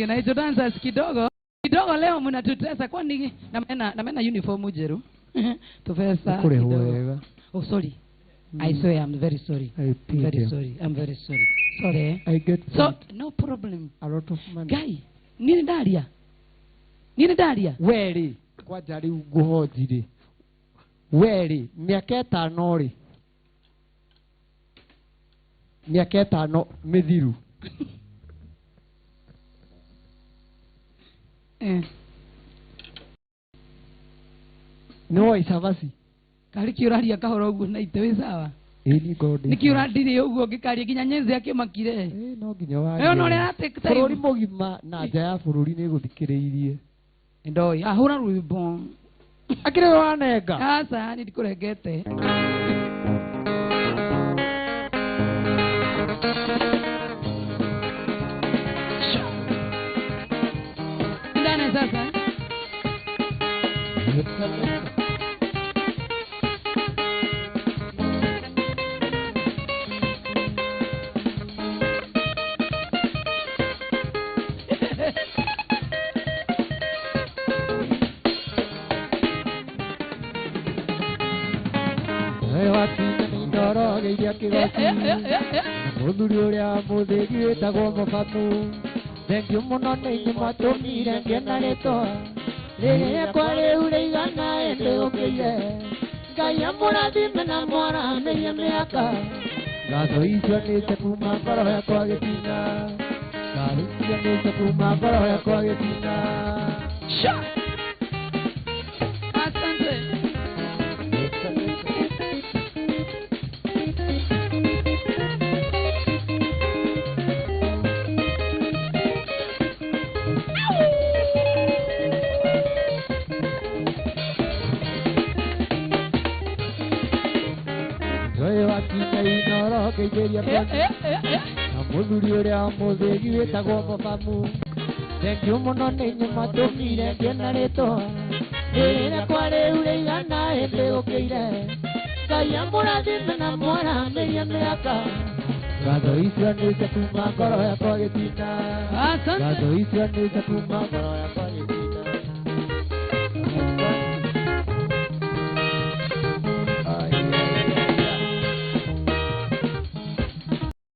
Na hizo dancers kidogo kidogo leo mnatutesa, kwani na mena uniform njeru tubesa Kũrĩhwo kidogo. wega. Oh, sorry. I swear I'm very sorry. I pity Very you. sorry. I'm very sorry. Sorry. I get So paid no problem. a lot of money. Guy, nini ndaria? Nini ndaria? We rĩ, kwanja rĩu ngũhonji rĩ, we rĩ, mĩaka 5 rĩ, mĩaka 5 mĩthiru. Eh. Nĩ woi cabaci. Kari kiuraria kahora ũguo na ite wĩ sawa. Ĩĩ niĩ ngorwo ndĩ Nĩkĩ sawa. ũrandirie ũguo ngĩkaria nginya nyenzi akĩmakire? Ĩĩ no nginya warie. Ĩyo no ũrĩa aratake time. Bũrũri mũgima na nja ya bũrũri nĩ gũthikĩrĩirie. Ndoi, ahũra rwĩmbo. Akĩrĩ we wanenga. Aca, niĩ ndikũrengete. Ndane sasa. We wakinya nĩ ndorogeiria kĩgoti. Mũthuri ũrĩa mũthĩgi wĩtagwo mũbamu. Thengiũ mũno nĩ inyuĩ mwatũmire ngĩe na rĩtwa. Rĩrĩ rĩakwa rĩu rĩigana ĩndĩ ũkĩire. Ngai amũrathime na mwaramĩrie mĩaka. Ngatho icio nĩ cia kuma ngoro yakwa gĩtina. Ngatho icio nĩ cia kuma ngoro yakwa gĩtina. Sha. Asante. Ndoĩ wakinya inoro ngeithĩria Eh, eh, eh, eh. na mũthuri ũrĩa mũthĩgi wĩtagwo mũbamu. Thengiũ mũno nĩ inyuĩ mwatũmire ngĩe na rĩtwa. Rĩrĩ rĩakwa rĩu rĩigana ĩndĩ ũkĩire. Ngai amũrathime na mwaramĩrie mĩaka. Ngatho icio nĩ cia kuma ngoro yakwa gĩtina. Asante. Ngatho icio nĩ cia kuma ngoro yakwa